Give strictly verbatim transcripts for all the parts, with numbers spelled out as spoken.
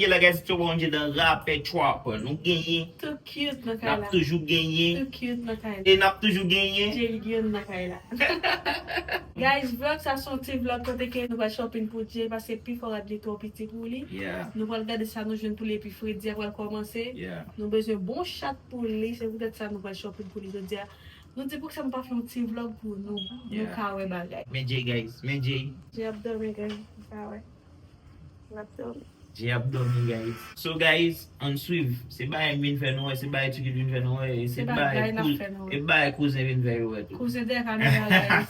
La guys, it's your boy J the Rapper Trapper. Nou genyen. Too cute nan N kay ap la. Toujou genyen. Too cute nan kay la. E n ap toujou genyen. Jay Guillaume nan kay la. Guys, vlog sa se yon ti vlog kote ke nou pral shopping pou Jay paske pifò rad li twò piti pou li. Yeah, Nou pral gade sa nou jwenn pou li epi fredi a pral kòmanse. yeah. Nou bezwen bon chat pou li, se poutèt sa nou pral shopping pou li jodi a. Nou di poukisa nou pa fè yon ti vlog pou nou, nou Yeah. ka wè bagay. Men Jay guys, men Jay. Jay ap dòmi guys, nou ka wè. L ap dòmi. Jay ap dòmi guys. So guys, ann swiv. Se bagay m vin fè nou wè, se bagay Tiki vin fè nou wè, e se Se bagay bagay n ap kou- fè nou wè. E bagay kouzen vin fè yo wè tou. Kouzen dèyè kamera guys.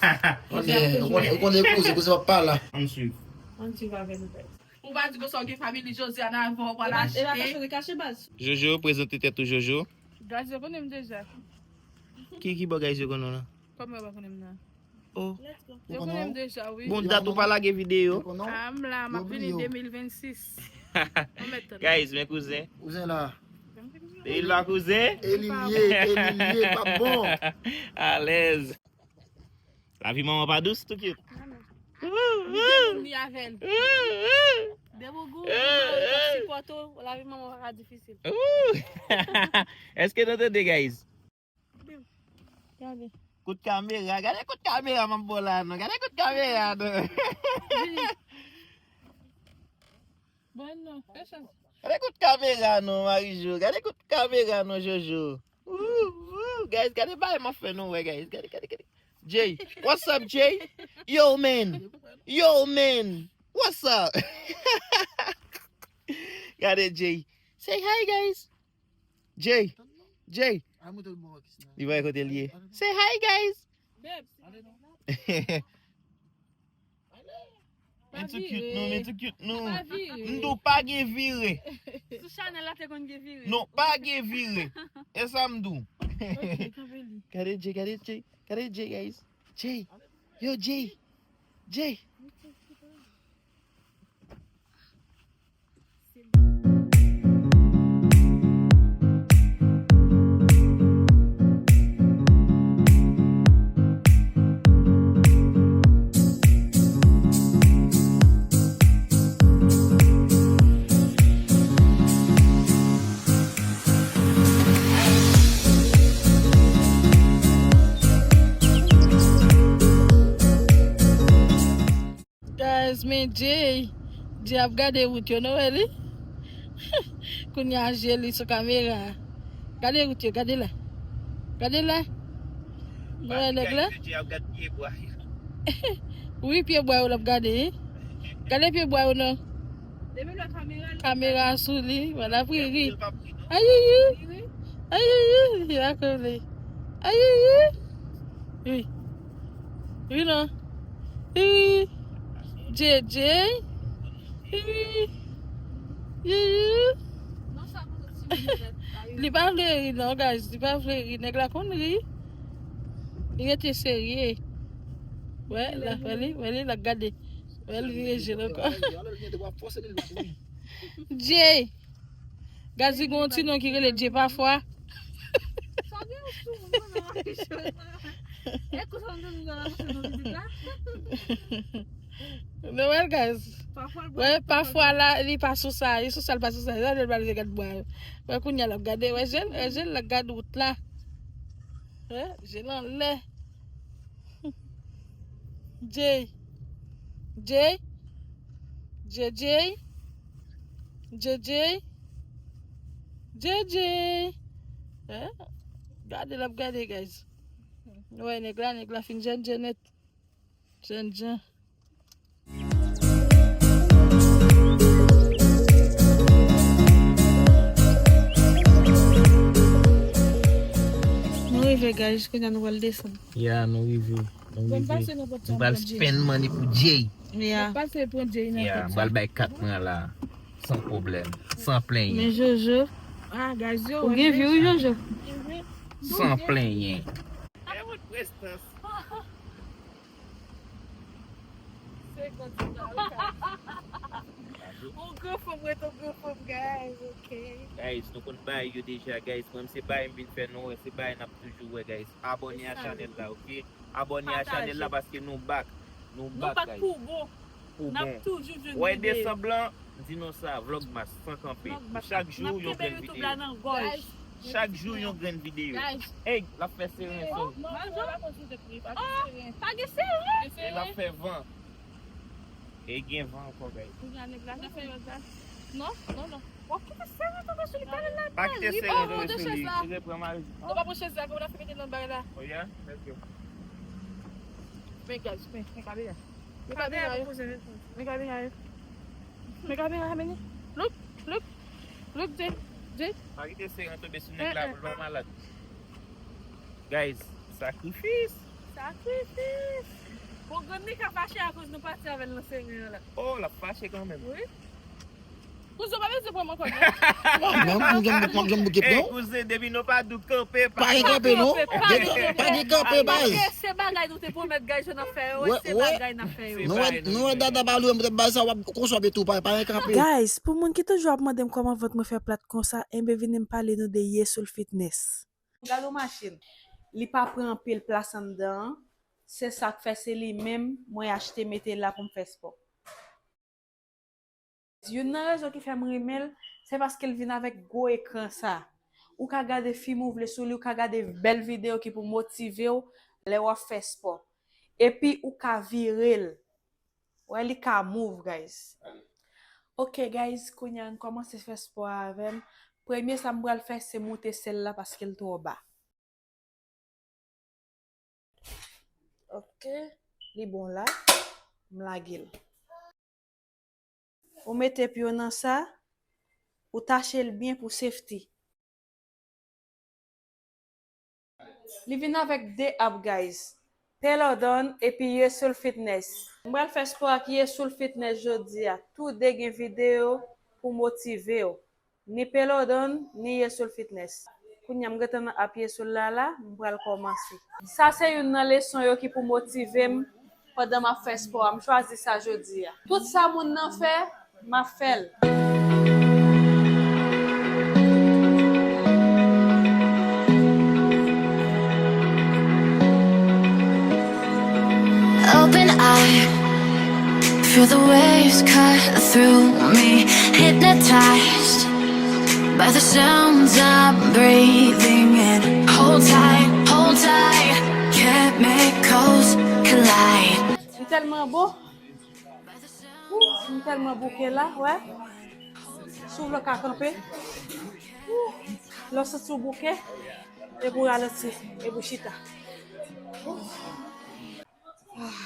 Ou konnen, ou konnen, ou konnen kouzen, kouzen pa pa la. Ann swiv. Ann swiv avè nou guys. Ou pa di konsa w gen family Josiane avan w pral E pa e pa achte. kache kache baz. Jojo, prezante tèt ou Jojo. Guys, yo konnen m deja. Ki ki bò guys yo konnen w la? Kòman yo pa konnen m nan? Oh. Yo konnen m deja, wi. Bon, dat ou pa lage videyo. Ah, m la, m ap vini de mil vennsis. Mwen mèt tann. Guys, men kouzen. Kouzen la. Peyi l pa kouzen. E li l ye, e li l ye, pa bon. Alèz. Lavi manman pa dous, tou kit. Li gen moun li avè l. Depi w gen yon mari k ap sipòte w, lavi manman pa ka difisil. Èske nou tande, guys? Gade. Kout kamera, gade kout kamera m ap ba w la non. Gade kout kamera non. Bon, non, fè chans. Gade kout kamera non, Marijou. Gade kout kamera non, Jojo. Ooh, ooh, guys, gade bagay m ap fè nou wè, guys. Gade, gade, gade. Jay, what's up, Jay? Yo, man. Yo, man. What's up? Gade, Jay. Say hi, guys. Jay. Jay. Li wè kote l ye. Say hi, guys. Beb, Men too cute non, men too cute non. Pa vire. M di w pa gen vire. Sou chanèl la te konn gen vire. Non, pa gen vire. E sa m di w. Ok, kanpe li. Gade Jay, gade Jay. Gade Jay, guys. Jay. Yo, Jay. Jay. Guys, men Jay. Jay ap gade wout yo, nou wè li? Kounye a je li sou kamera. Gade wout yo, gade la. Gade la. Nou wè nèg la? Wi, pye bwa yo l ap gade, wi. Gade pye bwa yo non. Kamera sou li, wè l ap ri, ri. Ayiyi. Ayiyi, li pa konnen. Ayiyi. Wi. Wi non. Wi. J J. Wi. Wi. Li pa vle ri non, guys. Li pa vle ri. Nèg la konn ri. Li rete serye. Wè, la, wè li, wè li, la gade. Wè li vire je l ankò. Jay. Gad si gon ti non ki rele Jay pafwa. Sa gen yon sou moun nan afiche la. E kou sa m te di nan afiche nan pitit la. Nou wè l, guys. Pafwa l Wè, pafwa la, li pa sou sa. Li sou sa, li pa sou sa. Sa l pral gad bwa yo. Wè, kounye a l ap gade. Wè, je l, wè, je l la gad wout la. Wè, je l anlè. Jay. Jay. Jay, Jay. Jay, Jay. Jay, Jay. Eh? Gade l ap gade, guys. Wè, nèg la, nèg la fin jènjè nèt. Jènjè. Nou rive, guys, kounye a nou pral desann. Ya, nou rive. Nou rive. Nou pral spend money pou Jay. Ya. Pase pran Jay nan. Ya, m pral bay kat mwen la. San pwoblèm. San plenyen. Men Jojo. Ah, guys, yo. Ou gen vi, wi, Jojo. San plenyen. Se konsa. On gran fanm ret on gran fanm, guys, ok. Guys, nou konn bagay yo deja, guys. Mwen, se bagay m vin fè nou wè, se bagay n ap toujou wè, guys. Abòne a chanèl la, ok? Abòne a chanèl la paske nou back. Nou back, guys. Pou bon. Pou bon. N ap toujou jwenn videyo. Wè, de sanblan, M di nou sa, Vlogmas san kanpe. Vlogmas. Chak jou yon grenn videyo. Chak jou yon grenn videyo. Ey, l ap fè seren sou. Pa gen seren. E l ap fè van. E gen van ankò, guys. Kounya nèg la fè yon gaz. Non, non, non. Bon, kite seren tonbe sou li, talè la. Pa kite seren tonbe sou li. Li repran mari. Non, pa pran chèz la, kòman n ap fè mete nan bagay la? Oh yeah? Let's go. Men gaz, men, men kamera. Men kamera yo. Men kamera yo. Men kamera, men. Look, look. Look, Jay. Jay. Pa kite seren tonbe sou nèg la pou l pa malad. Guys, sakrifis. Sakrifis. Bon, grann li ka fache akoz nou pati avè l nan seren an la. Oh, l ap fache kanmenm. Wi. Kouzen, w pa bezwen pran m ankò, non. Non, m gen, m gen bouke non. Ey, kouzen, depi nou pa di w kanpe, pa gen kanpe, non. Pa gen kanpe, baz. Se bagay nou te pwomèt, guys, yo n ap fè yo. Se bagay n ap fè yo. Nou wè, nou wè dada pa lwe m, bay sa, w ap konsome tou, pa, pa gen kanpe. Guys, pou moun ki toujou ap mande m kòman vant mwen fè plat konsa, enben vini m pale nou de Yesoul Fitness. Gade yon machin. Li pa pran anpil plas anndan an. Se sa k fè se li menm mwen achte mete la pou m fè spò. Youn nan rezon ki fè m renmen l, se paske l vin avèk gwo ekran sa. Ou ka gade fim ou vle sou li, ou ka gade bèl videyo ki pou motive w lè w ap fè spò. Epi ou ka vire l. Wè, li ka move, guys. Ok, guys, kounye a n kòmanse fè spò a avè m. Premye sa m pral fè, se moute sèl la paske l twò ba. Ok, li bon la. M lage l. Ou mete pye w nan sa, ou tache l byen pou safety. Li vin avèk de app, guys. Pelodon epi Yesoul Fitness. M pral fè spò ak Yesoul Fitness jodi a. Tou de gen videyo pou motive w. Ni Pelodon, ni Yesoul Fitness. Kounye a m gentan nan app Yesoul la la, m pral kòmanse. Sa se youn nan leson yo ki pou motive m pandan m ap fè spò a. M chwazi sa jodi a. Tout sa moun nan fè, m ap fè l. Open eye, feel the waves cut through me. Hypnotized by the sounds I'm breathing in. Hold tight, hold tight, chemicals collide. Li tèlman bon. Ou, m tèlman bouke la, wè. Si w vle w ka kanpe. Ou, lè w santi w bouke, epi w ralanti, epi w chita. Ou. Ah.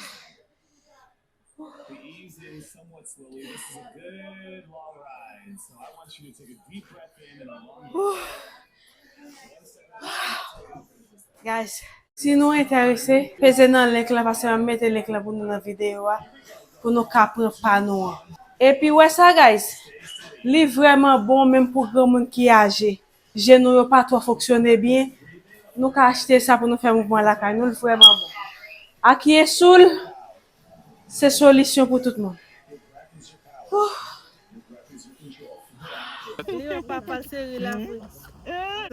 Ou. Guys, si nou enterese, peze nan link la, paske m ap mete link la pou nou nan videyo a, pou nou ka pran pa nou an. Epi wè sa, guys, li vrèman bon menm pou granmoun ki aje. Je nou yo pa twò fonksyone byen, nou ka achte sa pou nou fè mouvman lakay nou, l vrèman bon. Ak Yesoul, se solisyon pou tout moun. Ouh. Li wè papa l sere la vre.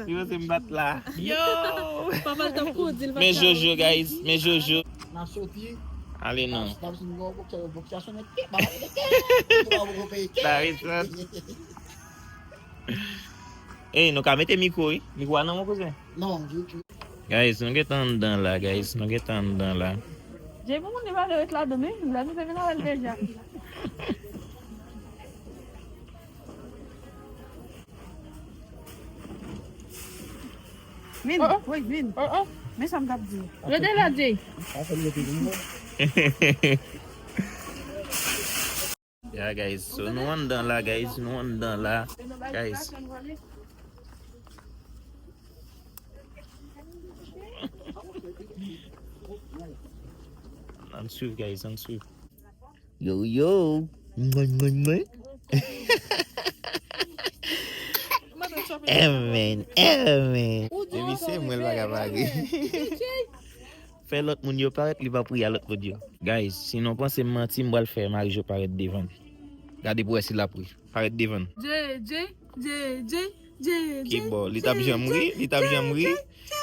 Li panse m bat la. Yo! Papa l t ap kondi, l pa t ka. Men Jojo, guys. Men Jojo. N ap soti. Ale non. N ap soti, nou gen yon bòksè, yon bòksè sonnen. Papa l te. Papa l poko peye. Ey, nou ka mete mikwo, wi. Mikwo a nan men w, kouzen. Non, YouTube. Guys, nou gentan anndan la, guys. Nou gentan anndan la. Jay, pou moun li pa vle ret ladan, wi. Lè misye vin avè l deja. Vin, wi, vin. Men sa m t ap di. Rete la, Jay. Yeah, guys. So, nou anndan la, guys. Nou anndan la, guys. Ann swiv, guys. Ann swiv. Yo, yo. Mwen, mwen, mwen. Amen. Amen. Depi se mwen, l pa ka pa ri. Fè lòt moun yo parèt, li p ap ri a lòt moun yo. Guys, si nou panse m manti, m pral fè mari Joe parèt devan n. Gade pou wè si l ap ri. Parèt devan n. Jay, Jay, Jay, Jay, Jay, Jay. Ki bò? Li t ap janm ri? Li t ap janm ri?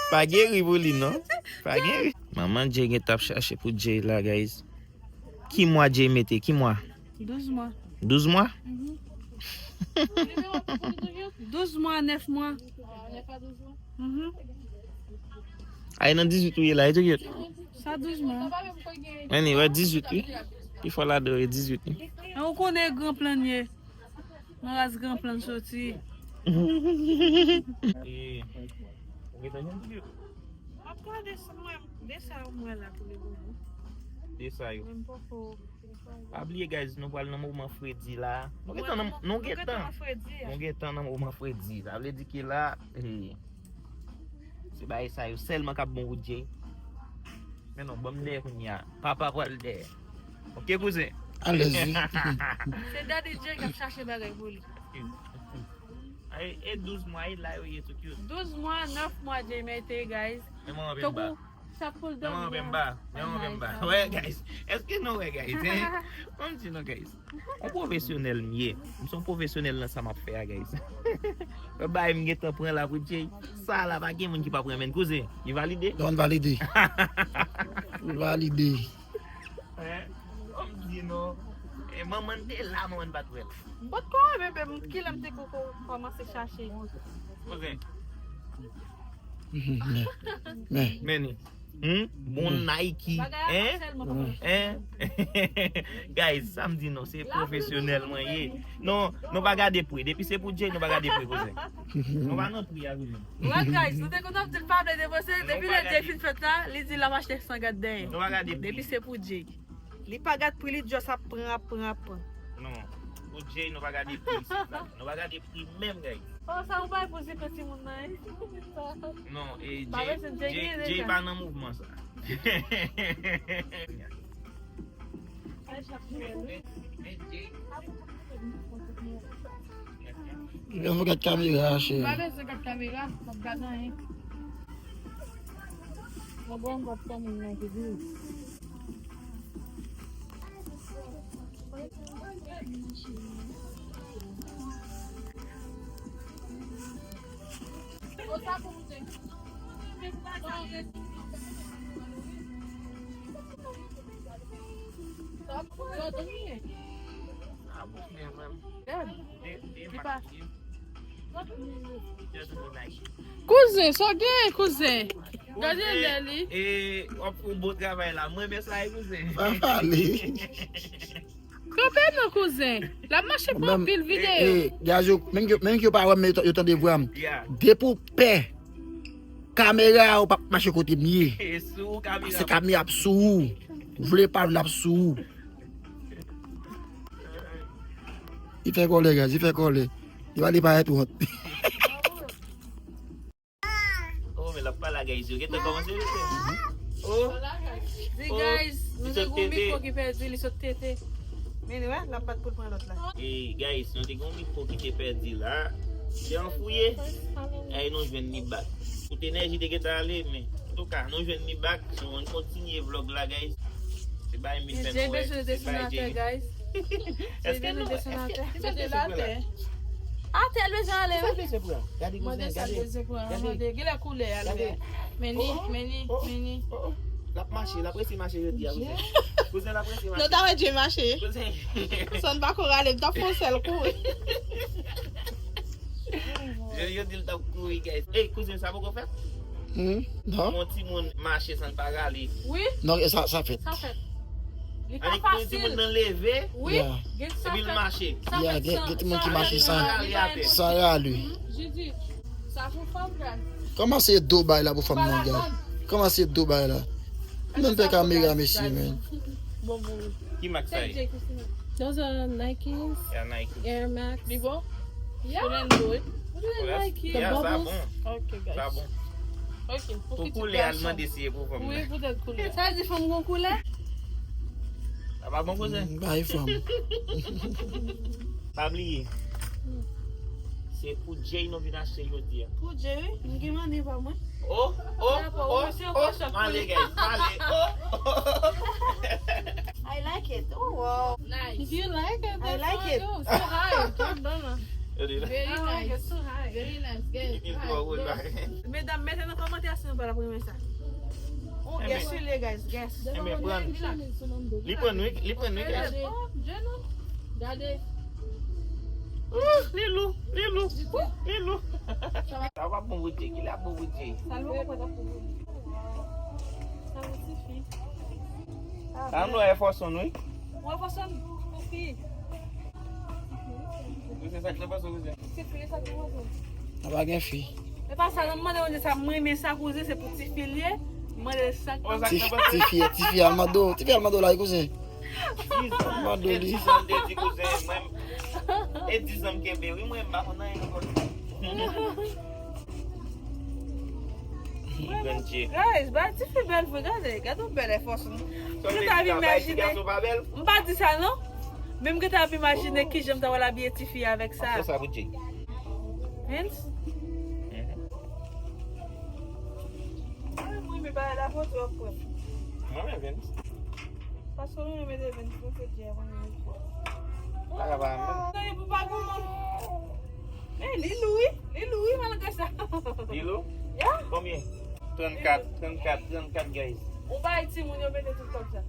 Pa gen ri pou li, non. Pa gen ri. Manman Jay gentan ap chache pou Jay la, guys. Ki mwa Jay mete? Ki mwa? Douz mwa. Douz mwa? Mhm. Douz mwa, nèf mwa. Mhm. Ay, nan dizuit ou ye la, e tou kit. Sa douz mwa. Anyway, dizuit wi. Pi fò ladan yo, dizuit wi. An, ou konnen gran plan ye. Nan ras gran plan soti. E, ou gentan jwenn tou kit? M ap gade sa mwen, de sa yo mwen la pou le moman. De sa yo. Men m poko Pa bliye, guys, nou pral nan moman fredi la. Nou gentan nan, nou gentan. Nou gentan nan moman fredi. Sa vle di ke la, eh, se bagay sa yo sèlman k ap bon pou Jay. Men non, ban m dèyè kounye a. Papa pral dèyè. Ok, kouzen? Alèz wi. Se Daddy Jay k ap chache bagay pou li. Ay, e douz mwa, e la yo ye tou cute. Douz mwa, nèf mwa, Jay mete, guys. Men mwen anpe m ba. Tankou Sa pou l dòmi an. Men mwen anpe m ba. Men mwen anpe m ba. Wè, guys. Èske nou wè, guys? Hein? Ban m di nou, guys. On pwofesyonèl m ye. M se yon pwofesyonèl nan sa m ap fè a, guys. Wè, bay m gentan pran la pou Jay. Sa la, pa gen moun ki pa pran menn, kouzen. Li valide? Li valide. Li valide. Hein? Ban m di nou. E manman n te la, manman n pa t wè l. M pa t ko wè bebe m, kilè m te ko, ko kòmanse chache. Kouzen. Men, men. Men ni. Hmm? Bon Nike. Hein? Hein? Guys, sa m di nou, se pwofesyonèl mwen ye. Non, nou pa gade pri. Depi se pou Jay, nou pa gade pri, kouzen. Nou pa nan pri a, kouzen. Wè, guys, nou te kontan di l pa vle depanse. Depi lè Jay fin fèt la, li di l ap achte san gad dèyè. Nou pa gade pri. Depi se pou Jay. Li pa gad pri, li just ap pran, ap pran, ap pran. Non. Pou Jay, nou pa gade pri isit la. Nou pa gade pri menm, guys. Oh, sa ou bay pou zipe timoun nan, hein? Non, e Jay, Jay, Jay pa nan mouvman sa. Lè mwen gad kamera, cheri. Pa bezwen gad kamera, m ap gad anyen. Mwen bon, m ap tann moun nan ki di. Kouzen, sa w gen, kouzen? Gade lè li. E, w ap fè yon bon travay la. Mwen men sa e kouzen. Pa pale. Kanpe non, kouzen. L ap mache pou anpil videyo. E, e, gaz yo, menm ke, menm ke yo pa wè m, men yo, yo tande vwa m. Depi w pè, kamera a ou p ap mache kote m ye. E sou kamera. Se kamera ap sou ou. Ou vle pa vle ap sou ou. Li fè kòlè, gaz, li fè kòlè. Li pa, li parèt wont. Oh, men l ap pale a guys yo. Gentan kòmanse, mesye. Oh. Di guys, nou te gen yon mikwo ki pèdi, li sot tete. Men wè, l ap bat pou l pran lòt la. E guys, nou te gen yon mikwo ki te pèdi la. Se an fouye. E nou jwenn li back. Tout enèji te gentan ale, men antouka, nou jwenn li back. So, ann kontinye vlòg la, guys. Se bagay m vin fè nou wè. Se bagay Jay. Èske nou, èske, èske, èske se vre la? Atè l bezwen ale, wi. Sa l bezwen pran? Gade kouzen, gade. Gade. Genlè koulè a l wè. Men ni, men ni, men ni. L ap mache, l ap resi mache jodi a, kouzen. Kouzen, l ap resi mache. Nou ta wè Jay mache. Kouzen. San pa ko rale, m t ap fè yon sèl kouri. Jodi, jodi l t ap kouri, guys. Ey, kouzen, sa poko fèt? Hmm? Non. Yon timoun mache san l pa rale. Wi. Non, sa, sa fèt. Sa fèt. Li pa fasil. Annik pou yon timoun nan leve, wi, epi l mache. Ya, gen, gen timoun ki mache san, san rale. Mhm. Judith, sa pou fanm, guys. Kòman se do bay la pou fanm nan, guys? Kòman se do bay la? Menm pè kamera, mesye, men. Bon, bon. Ki mak sa ye? Those are Nikes. Yeah, Nike. Air Max. Li bon? Yeah. Ou lè l dwe. Ou lè Nike. The bubbles. Sa bon. Ok, guys. Sa bon. Ok, pou koulè a, l mande si e pou fanm nan. Wi, poutèt koulè. Sa di fanm gon koulè? Sa pa bon, kouzen? M bay fanm. Pa bliye. Se pou Jay nou vin achte jodi a. Pou Jay, wi. M gen manni pa mwen. Oh, oh, oh, oh, male, guys, male, oh, oh. I like it. Oh, wow. Nice. If you like it, I like it. That's on you. It's too high. Don't, don't, no. Very nice. It's too high. Very nice, guys. Medam, mete nan kòmantè si nou pa t ap renmen sa. Oh, guess, guys, guess. Enben, pran. Li pran nou, li pran nou, guys. Gade. Li lou, li lou, li lou. Sa w ap bon pou Djey, ki l ap bon pou Djey? Sa l poko pran ap bon pou li. Sa yon tifi. Sa yon lò efòsonn, wi. Ou efòsonn, tifi. Ou se sa k nan panse, ou se? Tifi, sa k nan panse. Sa pa gen fi. E pa sa, non, m mande w sa, m renmen sa, kouzen, se pou tifi l ye. M mande l sa k nan panse. Tifi, tifi al mande w, tifi al mande w la, kouzen. Mande li. Dizan m te di kouzen, mwen, e dizan m kenbe, wi, mwen, m pa konn anyen ankò. Guys, ba, tifi bèl vre, gade, gade yon bèl efòsonn. M gentan ap imajine. M pa di sa, non. Men m gentan ap imajine kijan m ta pral abiye tifi avèk sa. Sa pou Djey. Vince? Mwen, mwen, men bagay la foto ap pran. Mwen, men Vince. Paske mwen, men Vince, mwen, se Djey, mwen, men. Bagay pa menm. Sa e pou pa goumen. Men, li lou, wi. Li lou, wi, malgre sa. Li lou? Ya. Konbyen? Trannkat, trannkat, trannkat, guys. Ou bay timoun yo mete tout kòb sa.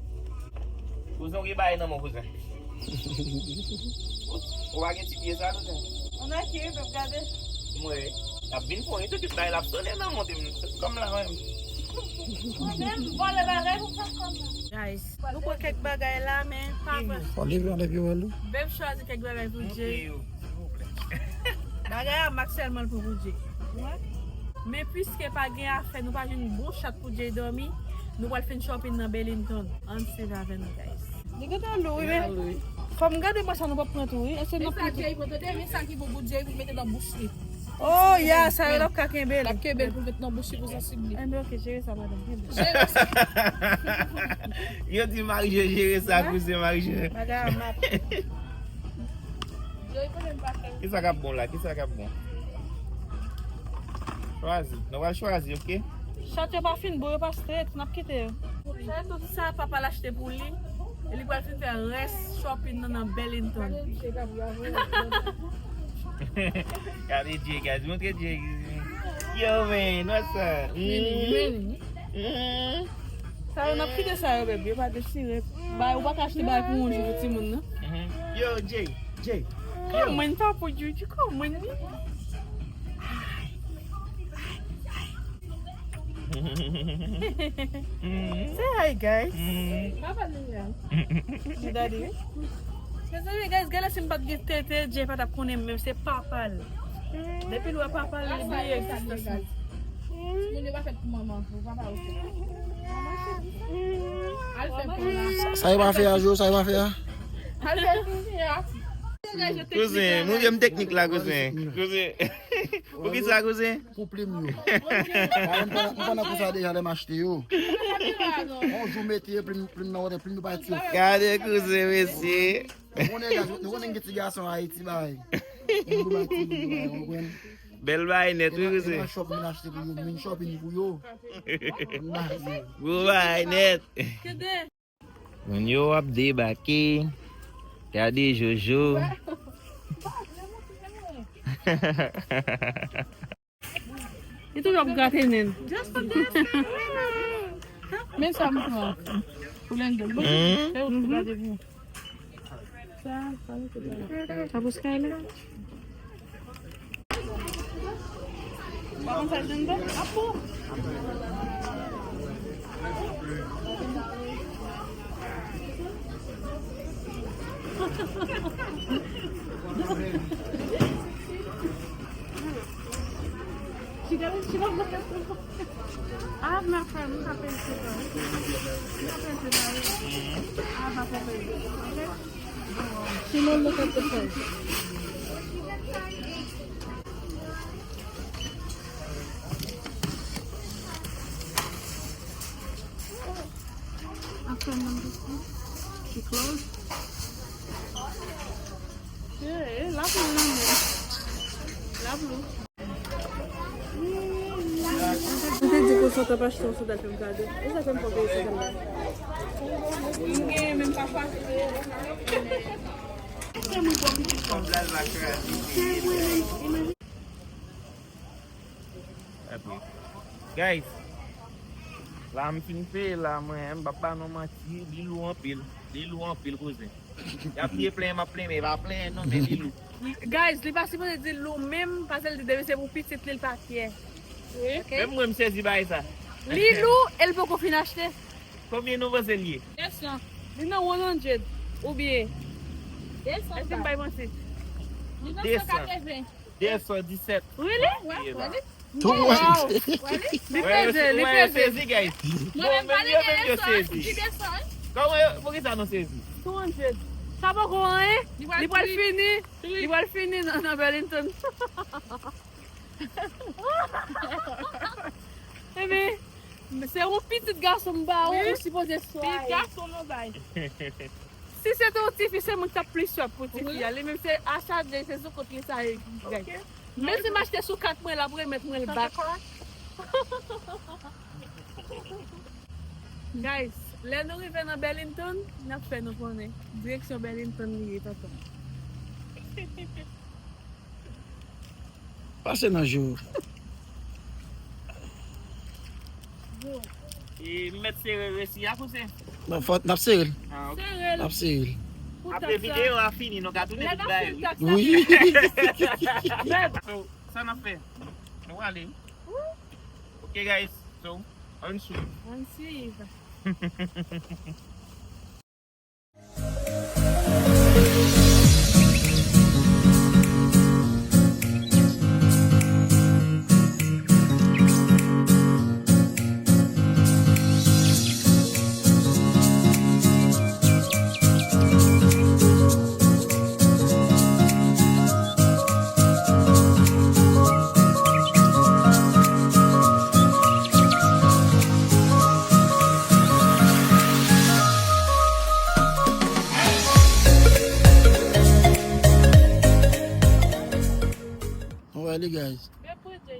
Kouzen, ou gen bagay nan men w, kouzen. Ou pa gen ti pye sa, kouzen? Ou nan ki wi, pèp gade? Mwen, l ap vin pran wi, tout bagay l ap sonnen nan monte m. Kòm la menm. Mwen menm, vòlè bagay pou fè kòb la. Guys, nou pran kèk bagay la, men pa vre. Fò leve anlè pye w, wi. Beb chwazi kèk bagay pou Djey. Bagay a mak sèlman l pran pou Djey. Men piske pa gen afè, nou pa jwenn bon chat pou Djey dòmi, nou pral fin shopping nan Burlington. Ann swiv avè nou, guys. Li gentan lou, wi, men fò m gade mwen sa nou p ap pran tou, wi. Èske nou ap pran tou? Djey pran tande, men sa ki bon pou Djey pou mete nan bouch li. Oh, ya, sa yo l ap ka kenbe l. L ap kenbe l pou met nan bouch li pou sansib li. Enben, ok, jere sa, madanm, kenbe. Jere sa. Yo di Marie-Jo jere sa, kouzen Marie-Jo. Bagay a mak. Kisa k ap bon la? Kisa k ap bon? Chwazi. Nou pral chwazi, ok? Chat yo pa fin bon, yo pa straight, n ap kite yo. Sa tout sa papa l achte pou li. E li pral fin fè rès shopping nan nan Burlington. Gade Djey, guys. Montre Djey. Yo, man, what's up? Mm. Sa yo, n ap kite sa yo, baby. Yo pa desire. Bay, ou pa ka achte bay pou yon jou pou timoun nan. Mhm. Yo, Djey, Djey. Yo. Mwen ta pou Djey, ti kò mwen ni. Say hi, guys. Daddy. Mezanmi, guys, gade si m pa t gen tete, Djey pa t ap konnen menm se papa l. Depi l wè papa l, li bliye egzistans li. Timoun yo pa fèt pou manman, pou papa yo fèt. Al fè pou la. Sa, sa yo pa fè a, Jo, sa yo pa fè a. Al fè pou fi a. Kouzen, montre m teknik la, kouzen. Kouzen. Poukisa, kouzen? Pou plim yo. Mwen, m pa nan, m pa nan kou sa deja lè m achte yo. Yon jou mete yo, plim, plim nan wòtè, plim yo pa ret yo. Gade kouzen, mesye. Nou konnen, nou konnen gen ti gason Ayiti, bay. Nou bay ti moun yo, bay, ou konprann? Bèl bay nèt, wi, kouzen. E nan, e nan shop, m achte pou yo, m shopping pou yo. Gwo bay nèt. Moun yo ap debake. Gade Jojo. Li toujou ap grate nen l. Men sa m pran. Pou lende. Bon, se ou ki gade pou. Sa, sa, sa pou Skyler. Pa konn sa jwenn dan? Apo. She got it, she got it. Ah, m ap fè, m ap fè se pa. M ap fè se pa. Ah, pa fè. Ok? She no look at the phone. After number two, she close. Yeah, la pou nan men. La pou. Mwen te di pou sa t ap achte yon soda fè m kado. E sa fè m pran peye senkant dola. M gen menm pa fwa. Se mwen bon pitit kòm. Apre. Guys, la m fin peye la, mwen, m p ap ba nou manti, li lou anpil. Li lou anpil, kouzen. Y ap di plenyen, m ap plenyen, men e pa plenyen non, men li lou. Guys, li pa sipoze di l lou menm, paske l di depi se pou pitit li, l pa fyè. Ok? Menm mwen, m sezi bagay sa. Li lou e l poko fin achte. Konbyen nou panse l ye? Li nan one hundred oubyen. Èske m bay manti? De san. De san disèt. Really? Eba. Wow. Li peze, li peze. Sezi, guys. Bon, menm yo, menm yo sezi. Kòman yo, poukisa nou sezi? Two hundred. Sa poko anyen. Li pral fini. Li pral fini nan, nan Burlington. Ebyen, se yon pitit gason m ba ou, ou sipoze swaye. Pitit gason nou bay. Si se te yon tifi, se mwen ki t ap plis swè pou tifi a. Li menm se acha de, se sou kont li sa ye. Men si m achte sou kat mwen, l ap remèt mwen l back. Guys, lè nou rive nan Burlington, n ap fè nou konnen. Direksyon Burlington li ye, tonton. Pase nan jou. E m mèt sere resi a, kouzen? Bon, fò n ap sere l. Ah, ok. Sere l. N ap sere l. Pou Apre taks sa. Videyo a fini, nou ka tounen Lè tout n ap bagay. Fè taks sa Wi. fini. So, sa n ap fè? Nou ale. Ok, guys. So, ann swiv. Ann swiv. Nou wè li, guys. Byen prete.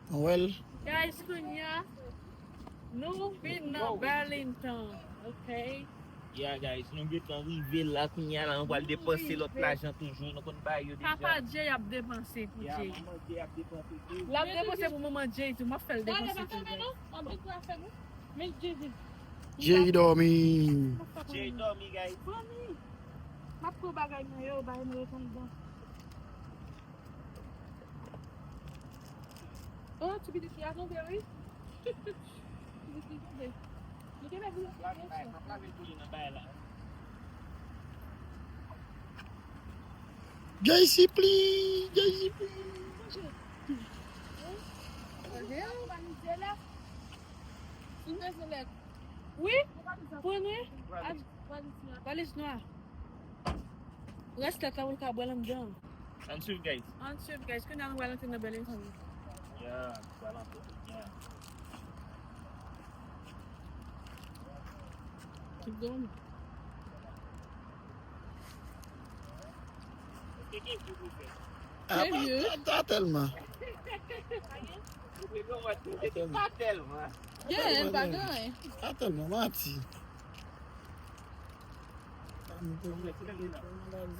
Nou wè l. Guys, kounye a, nou vin nan Burlington, ok? Yeah, guys, nou gentan rive la, kounye a la, nou pral depanse lòt lajan toujou, nou konn bagay yo deja. Papa Jay ap depanse pou Yeah, Jay. Manman Jay ap depanse tou. L ap depanse pou manman Jay tou, m ap fè l depanse tou, guys. Jay dòmi. Jay dòmi, guys. Fanmi, m ap pran bagay mwen yo, bagay mwen yo t anndan. Oh, ti pitit fi a tonbe, wi. Ti pitit fi tonbe. Li te lè pou l tonbe. Jay sipli, Jay sipli. Wi, pran wi. Valiz nwa. Rès lèt la pou l ka bwè l anndan. Ann swiv, guys. Ann swiv, guys. Kounye a nou pral antre nan Burlington. Yeah, pral antre. Yeah. Keep going. Èske gen jou pou fè? A pa, a, a tèlman. Ou te gen wè, ou te gen pa tèlman. Yeah, pa gen. A tèlman, manti.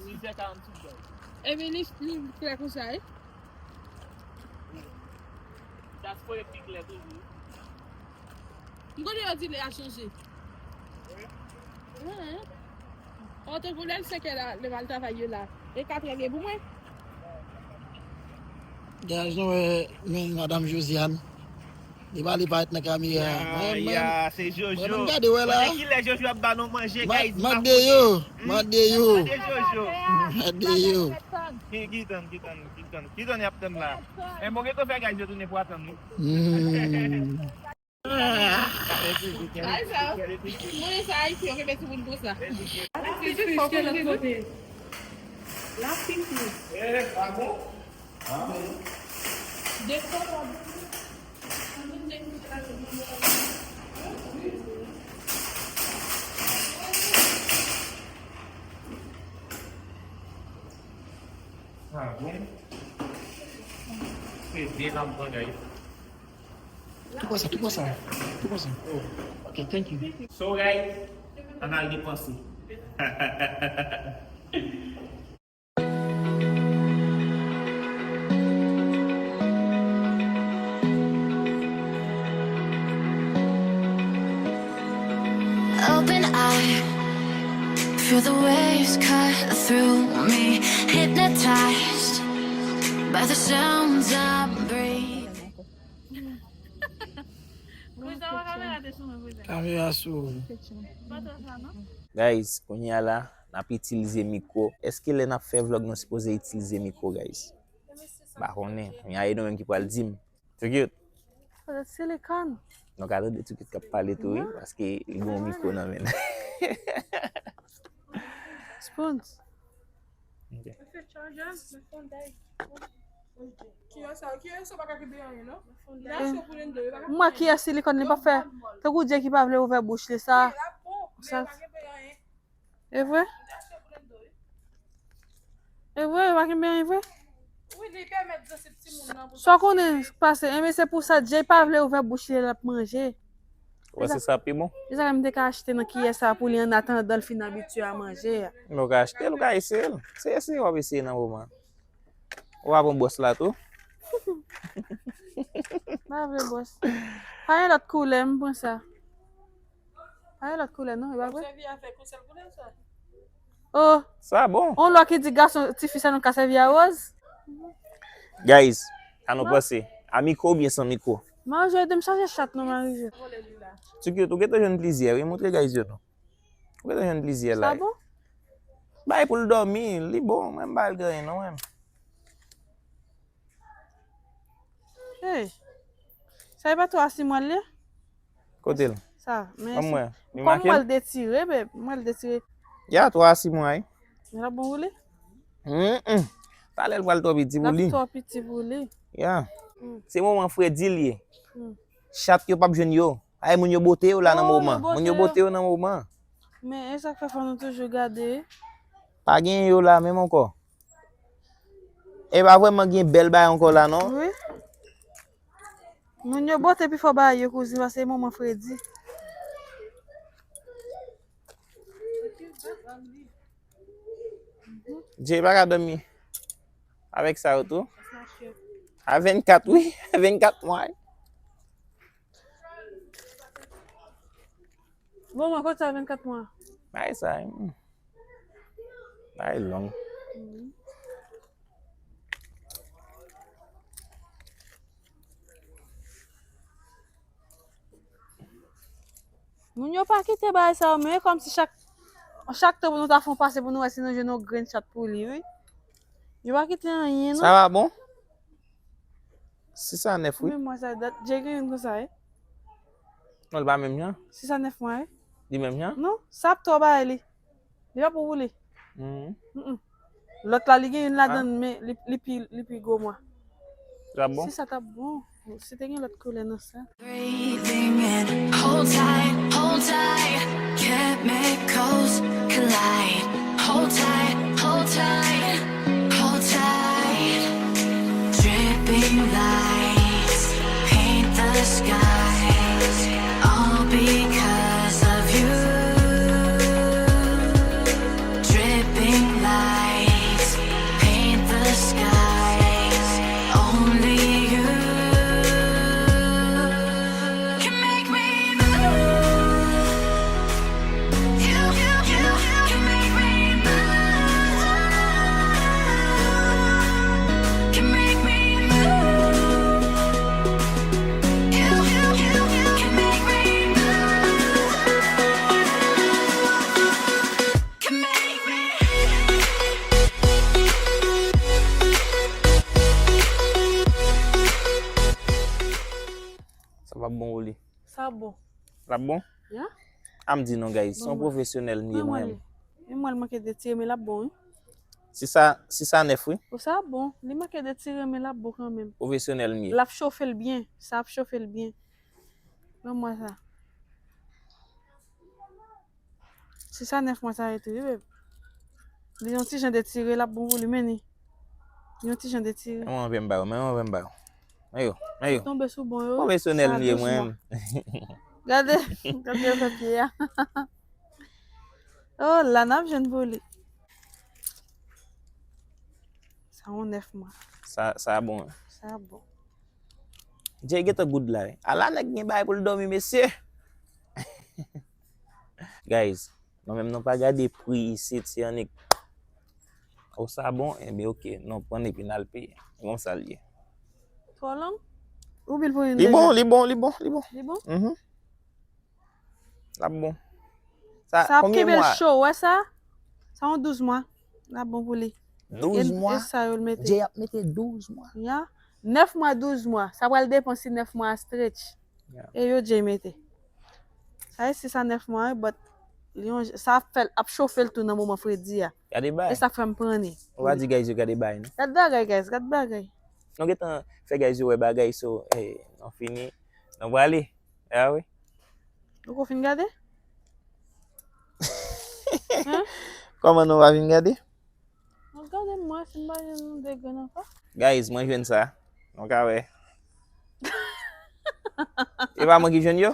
Sizè karannsis, guys. Epi li, li klè konsa, wi. Sa se pou yo pi klè toujou. M konnen yo di lè a chanje. Wi. Otokou lè l senkè la, lè m al travay yo la. E katrè gen pou mwen. Guys, nou wè, men madanm Josiane. Li pa, li parèt nan kamera. Ya, Mwen, mwen, ya, se Jojo. Mwen, mwen gade wè la. Konnen ki lè Jojo ap ba nou manje, Ma-, guys. mande yo, mande yo, Mande Jojo. Mande yo. Ki, ki tann, ki tann, ki tann. Ki tann y ap tann la. Men bon, gen tou fè guys yo tounen pou atann wi. Hmm. Ay, sa. Mwen sa Ayiti, yo kenbe timoun konsa. Ti fish ke lòt kote. La fifi. De kòb. Sa bon. Se de nan mwen, guys. Tou pran sa, tou pran sa, tou pran sa. Ok, thank you. So, guys, ann al depanse. Open Feel the waves cut through me, hypnotized by the sounds I'm breathing. Kouzen, wè kamera te sou mwen, kouzen. Kamera sou. Pa twò sa, non? Guys, kounye a la, n ap itilize mikwo. Èske lè n ap fè vlòg, nou sipoze itilize mikwo, guys? M pa konnen. Men a e nou menm ki pral di m. Too Cute. Sa se silikòn. Nou ka tande Too Cute k ap pale tou, wi, paske li gen yon mikwo nan men l. Spoons. Ok. Kiyès sa? Kiyès sa pa ka kenbe anyen, non? Li achte pou Lendo, li pa ka kenbe anyen. Mwen, kiyès silikòn, li pa fè. Tankou Dye ki pa vle ouvè bouch li, sa. Sa. E vre? E vre, yo pa kenbe anyen vre? Wi, li pèmèt zansib timoun nan pou... Sa w konnen pase, enben se pou sa Jay pa vle ouvè bouch li, l ap manje. Ou wè se sa pi bon? Se sa m te ka achte nan kiyès sa pou li an atandan l fin abitye a manje a. Men w ka achte l, ou ka eseye l. Se eseye w ap eseye nan moman. Ou pa pran bwòs la tou? Pa vle bwòs. Pa gen lòt koulè, m pran sa. Pa gen lòt koulè non, e pa vre? Ou sèvi avèk yon sèl koulè sa? Oh. Sa bon. On lò ki di gason, tifi sa nou ka sèvi a wòz? Guys, sa nou panse? A mikwo oubyen san mikwo? Marie-Jo ede m chaje chat non, Marie-Jo. Too Cute, ou gentan jwenn plizyè, wi, montre guys yo non. Ou gentan jwenn plizyè la. Sa bon? Bay pou l dòmi, li bon, mwen m ba l gen anyen non, mwen. Hey. Sa e pa twa a sis mwa l ye? Kote l? Sa, men kòm mwen, m wè l detire, babe, m wè l detire. Ya, twa a sis mwa, wi. L ap bon pou li? Mm-mm. Talè l pral twò piti pou li. L ap twò piti pou li. Ya. Mm. Se moman fredi l ye. Mm. Chat yo p ap jwenn yo. Ay, moun yo bote yo la nan moman. Moun yo bote yo nan moman. Men e sa k fè fò nou toujou gade. Pa gen yo la menm ankò. E pa vrèman gen bèl bagay ankò la non. Wi. Moun yo bote pi fò bagay yo kouzin, paske e moman fredi. Jay pa ka dòmi avèk sa yo tou. A vennkat, wi. Vennkat mwa. Bon, mwen, kote sa vennkat mwa? Bay sa, hmm. Bay long. Mhm. Moun yo pa kite bagay sa yo, men e kòmsi chak, chak tan pou nou ta fè yon pase pou nou wè si nou jwenn yon grenn chat pou li, wi. Yo pa kite anyen, non. Sa va bon? Sis a nèf, wi. Men mwa sa dat, Jay gen youn konsa, wi. Non, li pa menm jan. Sis a nèf mwa, wi. Li menm jan? Non, sa ap twò bay li. Li pa pou li. Mhm. Mm-mm. Lòt la, li gen youn ladan, men li, li pi, li pi gwo mwa. Sa bon? Si sa t ap bon, si te gen lòt koulè nan sa. Breathing in, hold tight, hold tight. Chemicals collide. Hold tight, hold tight, hold tight. Dripping lights paint the skies, all because of you. Dripping lights paint the skies, only you can make me move. You, you, you, you can make me move. Can make me move. You, you, you, you can make me move. Can make me. Sa p ap bon pou li. Sa bon. L ap bon? Ya. A m di nou, guys, se yon pwofesyonèl m ye mwen menm. Men mwen, l manke detire, men l ap bon, wi. Sis a, sis a nèf, wi. O, sa bon. Li manke detire, men l ap bon kanmenm. Pwofesyonèl m ye. L ap chofe l byen. Sa ap chofe l byen. Ban mwen sa. Sis a nèf mwa sa rete, wi, babe. Li yon ti jan detire, l ap bon pou li, men ni. Li yon ti jan detire. Men yon vè m ba yo, men yon vè m ba yo. Men yo, men yo. Tonbe sou bon yo. Pwofesyonèl m ye mwen menm. Gade, gade yo fè pye a. Oh, la n ap jwenn pou li. Sa yon nèf mwa. Sa, sa bon. Sa bon. Jay gentan good la, wi. Ala nèg gen bagay pou l dòmi, mesye. Guys, Mwen menm nou pa gade pri isit, se annik. O sa bon, enben oke, nou pran epi n al peye. Se konsa l ye. Twò long? Ou bil pou yon Li bon, li bon, li bon, li bon. Li bon? Mhm. L ap bon. Sa, Sa ap konbyen kenbe l mwa? Cho, ou wè sa? Sa yon douz mwa. L ap bon pou li. Douz E- mwa? E sa yo l mete. Jay ap mete douz mwa. Ya. Nèf mwa, douz mwa. Sa pral depan si nèf mwa a stretch. Ya. E yo Jay mete. Sa e sis a nèf mwa, wi, but li yon, sa ap fè l, ap chofe l tou nan moman fredi a. Gade E bay. sa fè m pran li. Ou pa di guys yo gade bay, non? Gad bagay, guys, gad bagay. Nou gentan fè guys yo wè bagay, so, hey, nou fini. Nou prale. Ah wi. Ou ko fin gade? Kòman nou pa vin gade? Mwen gade mwen, si m pa jwenn nou de grenn ankò. Guys, mwen jwenn sa. Nou ka wè. E pa mwen ki jwenn yo?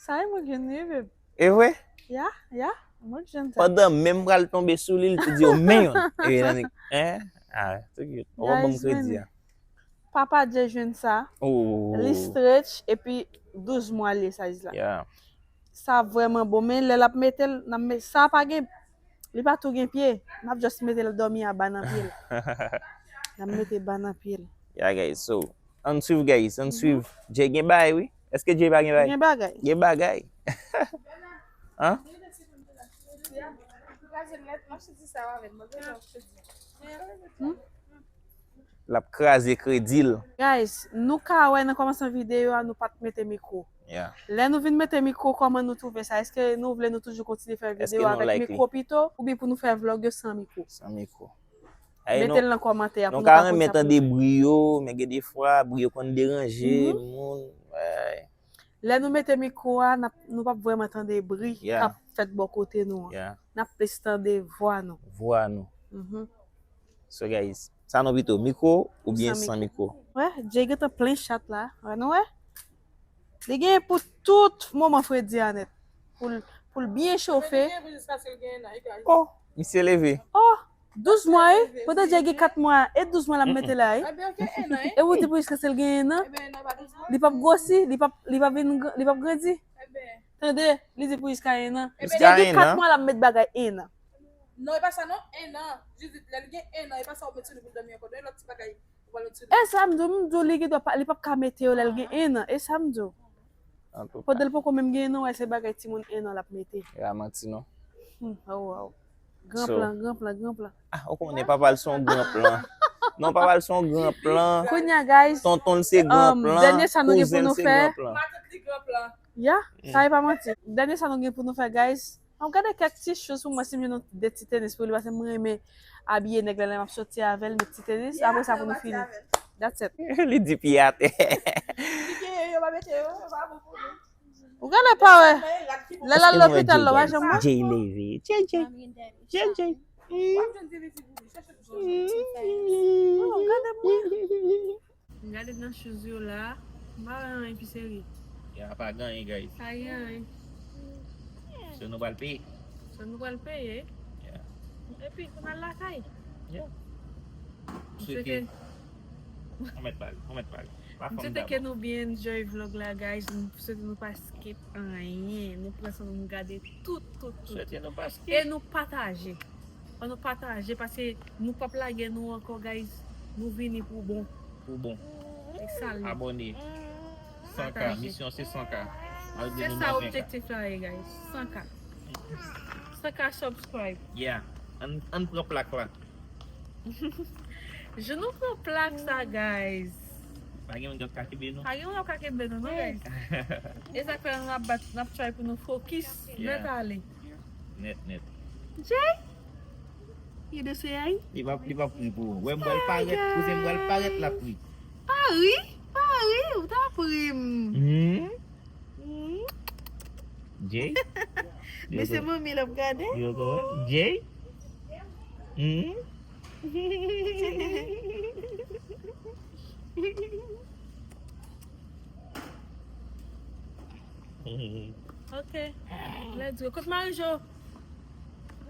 Sa e mwen ki jwenn li, babe. E vre? Ya, ya, mwen ki jwenn sa. Pandan menm pral tonbe sou li, li te di yo men yon. E nan hein? Ah, tout cute. Ou ban m Guys, kredi men a. Papa Jay jwenn sa. Oh. Li stretch epi douz mwa li size la. Yeah. Sa vrèman bon, men lè l ap mete l, n ap met, sa pa gen, li pa tou gen pye. N ap just mete l dòmi a ba nan pye l. N ap mete ba nan pye l. Yeah, guys, so, ann swiv, guys, ann swiv. Jay gen bagay, wi. Èske Jay pa gen bagay? Gen bagay. Gen bagay. Hein? L ap kraze kredi l. Guys, nou ka wè nan kòmansman videyo a, nou pa t mete mikwo. Yeah. Lè nou vin mete mikwo, kòman nou twouve sa? Èske nou vle nou toujou kontinye fè Èske videyo nou avèk like li? Mikwo pito? Oubyen pou nou fè vlòg yo san mikwo? San mikwo. Ay, Mete l nan kòmantè a pou nou nou ka ka konn renmen sa tande pou bri yo, men gen de fwa, bri yo konn deranje moun. Ay. Lè nou mete mikwo a, n ap- nou p ap vrèman tande bri Yeah. k ap fèt bò kote nou an. Yeah. N ap plis tande vwa nou. Vwa nou. Mhm. So, guys, sa nou pito, mikwo oubyen San san mikwo? Wè, Jay gentan plen chat la. Wè, nou wè? Li gen pou tout moman fredi a nèt. Pou l, pou l byen chofe. Oh, misye leve. Oh, douz mwa, wi. Pandan Jay gen kat mwa, e douz mwa l ap mete la, wi. E ou di pou jiskaske l gen en an, li p ap gwosi, li p ap, li p ap vin, li p ap grandi. Tande, li di pou jiska en an. Jiska Jay gen en kat an? Mwa l ap met bagay en an. Non, e pa sa non, en an. Jezi, lè l gen en an, e pa sa w met sou li pou l dòmi ankò. Non, e lòt ti bagay. Ou pral met sou li. E sa m di w, m di w li gen dwa pa, li p ap ka mete yo lè l gen en an. E sa m di w. Antouka, Pandan l poko menm gen en an, wè se bagay timoun en an l ap mete. e pa manti non. Hmm, oh, wow. Gran So. Plan, gran plan, gran plan. Ah, ou konnen papa l se yon gran plan. Non, papa l se yon gran plan. Kounye a, guys, Tonton l se gran um, plan. dènye sa nou gen pou Kouzen l nou se fè. Gran plan. Matant li gran plan. Ya, sa e pa manti. Dènye sa nou gen pou nou fè, guys. An gade kèk ti shoes pou mwen si m jwenn yon de ti tenis pou li, paske mwen renmen abiye nèg la lè m ap soti avè l, met ti tenis, apre sa pou nou fini. That's it. Li di pye atè. Li gen yo, yo pa mete yo, yo pa bon pou nou. Ou gade pa wè. Men rad ki pou Lè l al lopital la, w pa janm wè. Jay leve. Jay, Jay. Jay, Jay. W ap jwenn ti liti pou li, chèche pou jwenn. Oh, gade mwen. Gade nan shoes yo la. M pa wè anyen pi serye. Ya, pa gen anyen, guys. Pa gen anyen. So nou pral peye. So nou pral peye. Yeah. Epi pou n al lakay. Yeah. M swete, On mèt pale, on mèt pale. m swete ke nou byen enjoy vlog la, guys. M swete nou pa skip anyen. Nou pran san nou gade tout, tout, tout. Swete nou pa skip. E nou pataje. Fò nou pataje, paske nou p ap lage nou ankò, guys. Nou vini pou bon. Pou bon. E sa l ye. Abòne. San K, Pataje. Misyon se san K. Se sa objektif la ye, guys. San K. San K subscribe. Yeah. Ann, ann pran plak la. Je nou pran plak sa, guys. Pa gen moun k ap ka kenbe nou. Pa gen moun k ap ka kenbe nou, non, guys. E sa k fè nou ap bat, n ap try pou nou fokis. Yeah. Nèt ale. Nèt, nèt. Jay? You do say hi? Li p ap, li p ap ri pou ou. Wè m pral parèt, kouzen m pral parèt, l ap ri. Pa ri, pa ri, ou ta ap ri m. Hmm? Hmm. Jay? Men se manmi l ap gade. Yo ko Jay? Hmm? Ok. Let's go. Kot Marijo?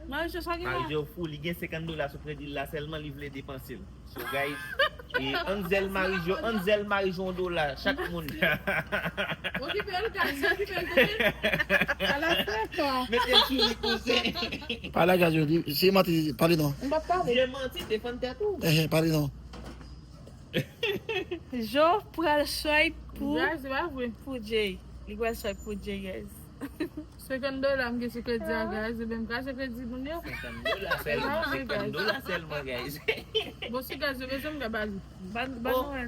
Marijo, sa gen la? Marijo fou, li gen senkant dola sou kredi l la sèlman, li vle depanse l. So, guys, E, ann zèl mari jwe, ann zèl mari jwe yon dola, chak moun. Okipe l, guys, okipe l, tande. Ala fè kwa. Mete l sou li, kouzen. Pale a Gajo, di, se manti, pale non. M p ap pale. Vye manti, defann tèt ou. Ehe, pale non. Jo pral swipe pou, guys, se pa vre, pou Jay. Li pral swipe pou Jay, guys. Senkant dola m gen sou kredi a, guys. Ebyen, m kraze kredi moun yo. Senkant dola sèlman, senkant dola sèlman, guys. Bon, si guys, yo bezwen m ka ba li. Ban, ban nou wè.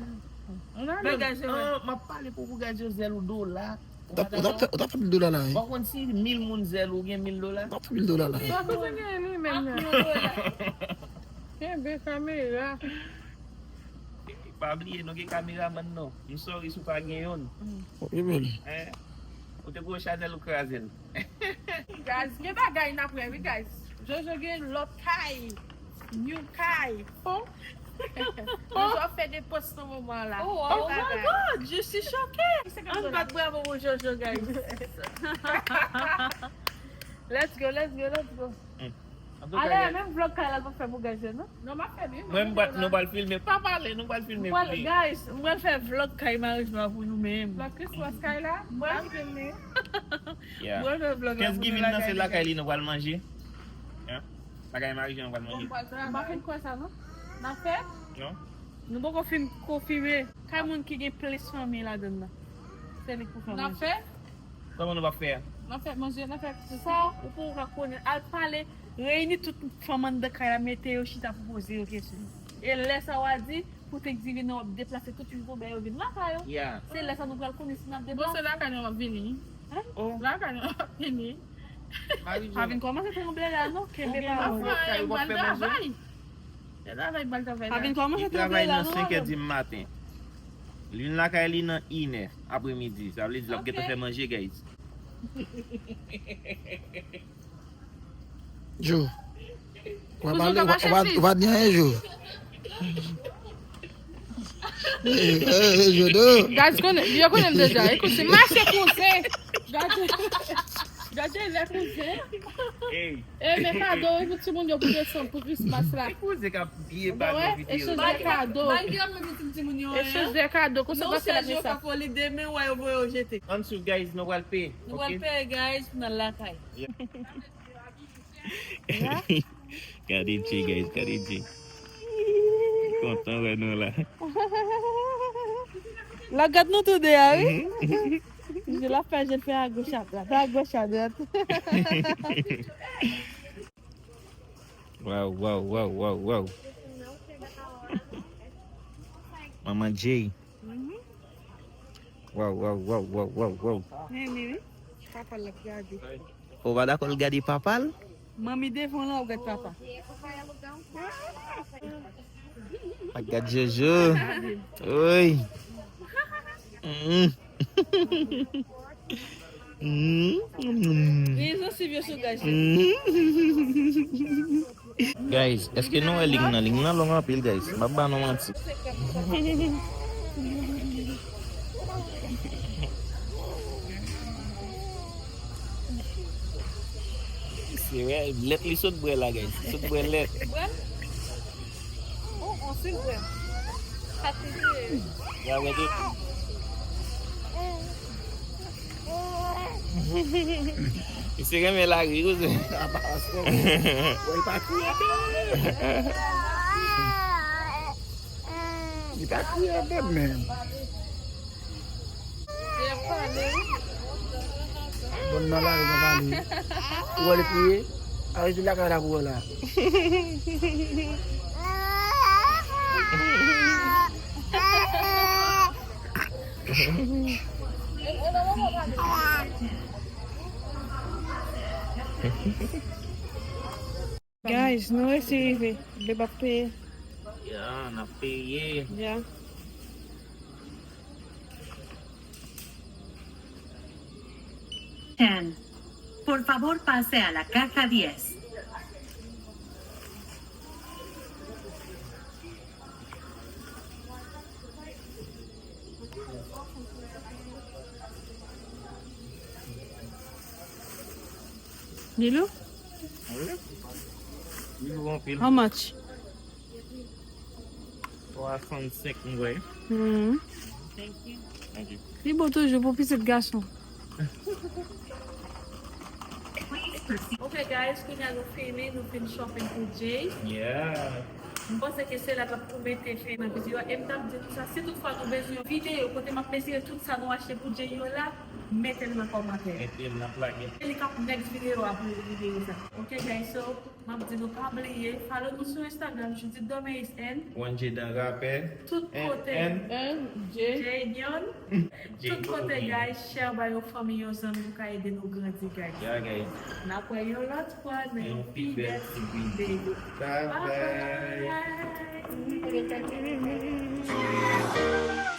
Bagay, m ap pale pou, pou guys yo zèl ou dola. Ou t ap, ou t ap fè, ou t ap fè mil dola la, wi. Ou pa konn si mil moun zèl ou gen mil dola? Ou t ap fè mil dola la. Sa koze gen li menm nan. Kenbe kamera. Pa bliye, nou gen kameramann nou. M sorry si w pa gen youn. Ok, bèl. Hein? Ou te gwo chanèl ou kraze l. Guys, gen bagay n ap wè, wi, guys. Jojo gen lòt kay. New kay. Oh. Jojo ap fè de pòs nan moman la. Oh, oh my God, je suis choquée. Ann bat bravo pou Jojo, guys. Let's go, let's go, let's go. Antouka, ale, guys, menm vlog kay la, l pap fè pou guys yo, non? Non, m ap fè, wi. Mwen, m pral, nou pral filme. Pa pale, nou pral filme pou li. Guys, m pral fè vlog kay maryaj nou an pou nou menm. Vlog Christmas kay la, m pral filme. Yeah. M pral fè vlog la pou nou. Thanksgiving nan, se lakay li nou pral manje. Yeah. Lakay maryaj nou pral manje. Bon, m pa fin kwè sa, non? N ap fè? Non. Nou poko fin konfime. Kay moun ki gen plis fanmi ladann nan. Se li k pou fè manje. N ap fè? Kòman nou p ap fè a? N ap fè manje, n ap fè sa, ou pou ka konnen, al pale, reyini tout fanm anndan kay la, mete yo chita pou poze yo kesyon. E lè sa w a di, pou Thanksgiving nan w ap deplase tout moun pou bè yo vin lakay ou. Yeah. Se lè sa nou pral konnen si n ap deplase. Bon, se lakay nou w ap vini. Hein? Oh. Lakay nou w ap vini. Pa vin kòmanse tranble la, non. Kenbe pawòl. Travay, m pral travay. Se travay, m pral travay la. Pa vin kòmanse tranble la, non, madanm. Li travay nan senk è di maten. Li vin lakay li nan inè apremidi. Sa vle di l ap gentan fè manje, guys. Jo. Ou pa pale, ou pa, ou pa, ou pa di anyen, Jo. Hey, hey, hey, Jo, non. Guys, konnen, yo konnen m deja. Ekoute, mache kouzen. Gade, gade lè kouzen. Hey. E men kado wi pou timoun yo pou desanm pou Christmas la. Kouzen k ap biye ba nou videyo. Echanje kado. Echanje kado. Konsa pa fè la sa. Ann swiv, guys, nou pral peye. Nou pral peye, guys, pou n al lakay. Gade Jay, guys, gade Jay. Kontan wè nou la. L ap gad nou tou de a, wi. Je l ap fè, je l fè a goch, a dwat, a goch, a dwat. Waw, waw, waw, waw, waw. Manman Jay. Mhm. Waw, waw, waw, waw, waw, waw. Men, men, wi. Papa l ap gade. Ou pa dakò l gade papa l? Manmi devan la, ou gad papa. Pa gad Jojo. Oy. Mm. Mm. Gen zansiv yo sou gaj. Mm. Guys, èske nou wè ling nan? Ling nan long anpil, guys. M ap ba nou manti. Se vre, lèt li sot bwè la, guys. Li sot bwè lèt. Bwè? Oh, on sil bwè. Sa te vre. Ya, mete. Misye renmen lari, kouzen. Apa, astè. Wè, li pa kriye. Li pa kriye, bèb, men. Bon, nan lari, nan lari. Ou wè li kriye? A, rete lakay la pou wè la. Guys, nou resi rive. Bèb ap peye. Ya, n ap peye. Ya. Ten. Por favor, pase a la caja diez. Li lou? Wi. Li lou anpil. How much? Swasannsenk m vre. Hmm. Thank you. Li bon toujou pou pitit gason. Ok guys, kounye a nou fini, nou fin shopping pou Jay. Yeah. M panse ke se la k ap pou mete fen nan videyo a. E m t ap di nou sa, si toutfwa nou bezwen yon videyo kote m ap mesire tout sa nou achte pou Jay yo la, mete l nan kòmantè. Mete l nan plage. E li k ap next videyo a pou videyo sa. Ok guys, so m ap di nou pa bliye follow nou sou Instagram, Judith Domeis and One J Dan rapè. Tout kote. And And Jay. Jay Nyon. Tout kote guys, share bay yon fanmi, yon zanmi pou ka ede nou grandi guys. Yeah guys. N ap wè yon lòt fwa nan yon pi bèl ti videyo. Bye Bye bye. bye. Bye.